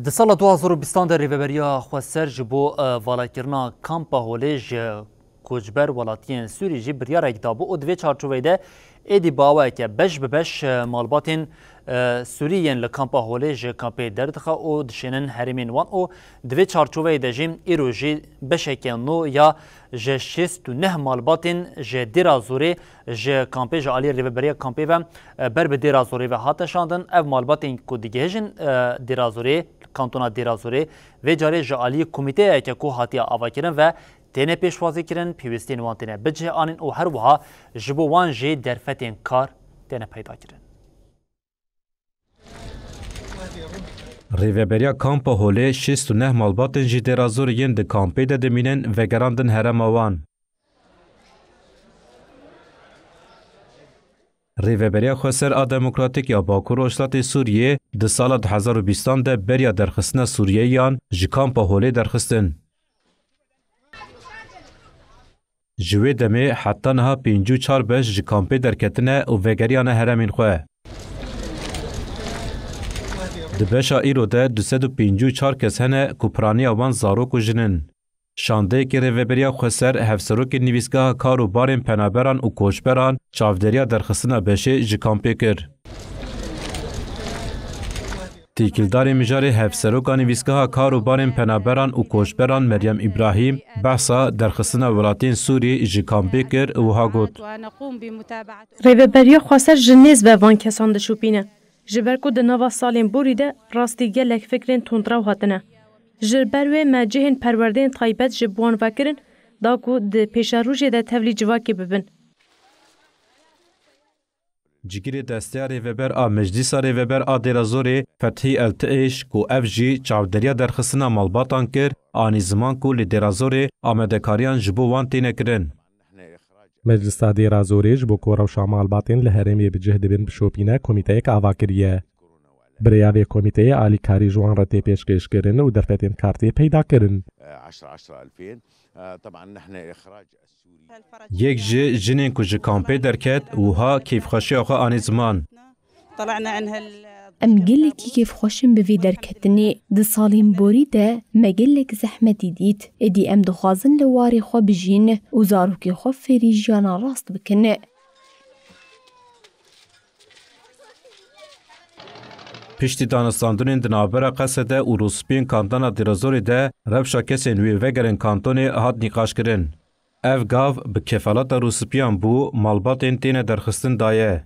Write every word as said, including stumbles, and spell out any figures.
Di sala du hazar û bîstan de Rêveberiya Xweser ji bo, e, valakirina Kampa Holê ji koçber welatiyên Sûrî jî biryarek dabû û di vê çarçoveyê de êdî bi awayeke beş bi beş, e, malbatên, e, Sûrî yên li Kampa Holê ji kampê derdixe û dişênin herêmên wan û di vê çarçoveyê de jî îro jî beşeke nû ya ji şêst û neh malbatên ji Dêra Zorê ji kampê, ji aliyê rêveberiya kampê ve, e, ber bi Dêra Zorê ve hate şandin. Ev malbatên ku digihêjin, e, Dêra Zorê, kantona Dêra Zorê, vê carê ji aliyê komîteyeke ku hatiye avakirin ve têne pêşwazîkirin, pêwîstiyên wan têne bicih anîn û her wiha ji bo wan jî derfetên kar têne peydakirin. Rêveberiya Kampa Holê şêst û neh malbatên ji Dêra Zorê yên di kampê de dimînin vegerandin herêma wan. Rêveberiya Xweser a Demokratîk ya Bakur Rojhilatê Sûriyê di sala du hezar û bîstan de beriya derxistina Sûriyeyiyan ji Kampa Holê derxistin. Ji wê demê heta niha pêncî û çar beş ji kampê derketine û vegeriyane heremên xwe. Di beşa îro de du sed û pêncî û çar kes hene ku piraniya wan zarok û jin in. Şandeyekî Rêveberiya Xweser, Hevserokê Nivîsgeha Kar û Barên Penaberan û Koçberan çavdêriya derxistina beşê ji kampê kir. Têkildarê mijarê Hevseroka Nivîsgeha Kar û Barên Penaberan û Koçberan Meryem Îbrahîm behsa derxistina welatiyên Sûrî ji kampê kir û wiha got: Rêveberiya Xweser ji nêz ve van kesan dişopîne. Ji ber ku di nava salên borî de rastî gelek fikrên tundrew hatine. Ji ber wê me cihên perwerdeyên taybet ji bi wan vekirin, da ku di pêşerojê de tevlî civakê bibin. Cigirê desteya rêveber a Meclîsa Rêveber a Dêrazorê Fethî Eltiêş, ku ev jî çavderiya derxistina malbatan kir, anî ziman ku li Dêrazorê amadekariyan ji bo wan têne kirin. Meclisa Dêrazorê ji bo ku rewşa malbatên li herêmê bi cih dibin bişopîne komîteyek ava kiriye. Bi rêya vê komîteyê alîkarî ji wan re tê pêşkêşkirin û derfetên kar tê peydakirin. Yek ji jinên ku ji kampê derket, wiha kêfxweşiya xwe anî ziman. Em gelekî kêfxweş in bi vê derketinê. Di salên borî de me gelek zehmetî dît. Êdî em dixwazin li warê xwe bijîn û zarokê xwe fêrî jiyana rast bikin. Piştî danûstandinên di navbera Qesede û Rûspiyên kantona Dêrazorê de rewşa kesên wê vegerin kantonê hat nîqaşkirin. Ev gav bi kefaleta Rûspiyan bû, malbatên têne derxistin daye.